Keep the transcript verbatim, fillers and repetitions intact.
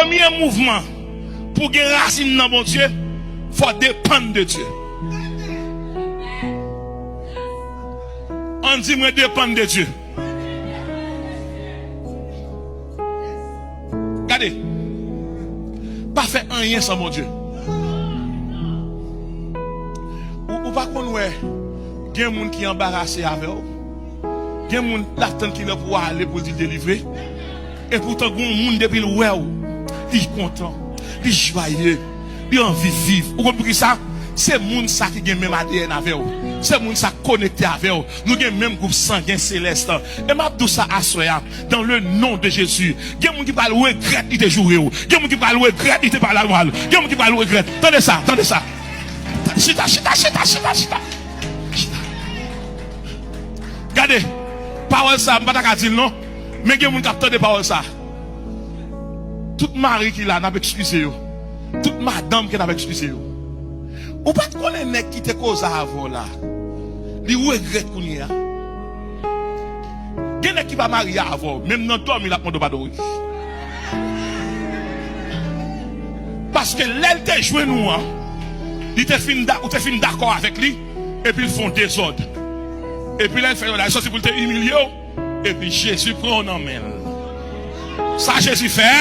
Premye mouvman pou gen rasin nan Bondye, fò depann de Dye. Ann di, mwen depann de Dye. Gade, pa fè anyen san Bondye. Ou, ou pa konn wè, gen moun ki anbarase avè w. Gen moun l ap tann kilè pou w ale pou l di l delivre. Epoutan, gen yon moun depi l wè w, li kontan, li jwaye, li anvi viv. Ou konn poukisa? Se moun sa ki gen menm A D N avè w. Se moun sa k konekte avè w. Nou gen menm gwoup sangen selès. E m ap di w sa aswè a, dans le nom de Jésus. Gen moun ki pral regrèt li te joure w. Gen moun ki pral regrèt li te pale mal. Gen moun ki pral regrèt. Tande sa, tande sa. Chita, chita, chita, chita, chita. Chita. Gade, pawòl sa, m pa ta ka di l non. Men gen moun k ap tande pawòl sa. Tout mari ki la, n ap eskize yo. Tout madanm ke n ap eskize yo. Ou pa t konnen nèg ki te koze avè w la, li regrèt kounye a. Gen nèg ki pa marye avè w, menm nan dòmi l ap mande w padon, wi. Paske lè l te jwenn ou an, li te fin da-, ou te fin dakò avèk li, epi l fè yon dezòd. Epi lè l fè yon la, li sòti pou l te imilye w, epi Jezi pran w nan men l. Sa Jezi fè,